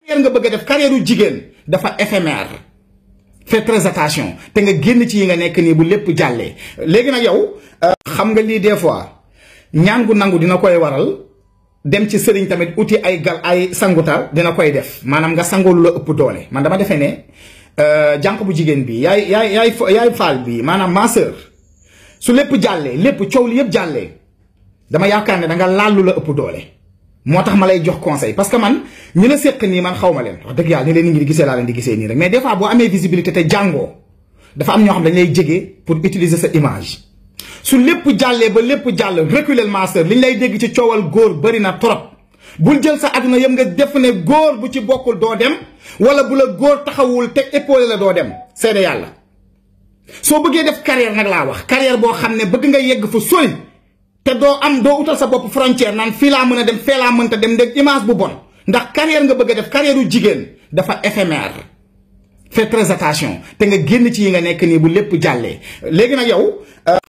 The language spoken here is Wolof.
carrière nga bëgg a def carrière u jigéen dafa éphémère. fais très attention te nga génn ci yi nga nekk nii bu lépp jàllee léegi nag yow xam nga lii des fois ñaan gu nangu dina koy waral dem ci sëriñ tamit uti ay sangutal dina koy def maanaam nga sangoolu la ëpp doole man dama defee ne jànq bu jigéen bi yaay faal bi maanaam ma sœur su lépp jàllee lépp coow li yëpp jàllee dama yaakaar ne da nga laal lu la ëpp doole moo tax ma lay jox conseil parce que man ñi la séq nii man xaw ma leen wax dëgg yàlla ni leen nit ñi di gisee laa leen di gisee nii rek mais des fois boo amee visibilité te jàngoo dafa am ñoo xam dañ lay jege pour utiliser sa image su lépp jàllee ba lépp jàll reculer ma sœur li ñu lay dégg ci coowal góor bëri na trop bul jël sa àdduna yëpp nga def ne góor bu ci bokkul doo dem wala bu la góor taxawul te épaulé la doo dem seede yàlla soo bëggee def carrière nag laa wax carrière boo xam ne bëgg nga yegg fa sori te doo utal sa bopp frontière naan fii laa mën a dem fee laa mënta dem ndeg image bu bon ndax carrière nga bëgg a def carrière u jigéen dafa éphémère. fais très attention te nga génn ci yi nga nekk nii bu lépp jàllee léegi nag yow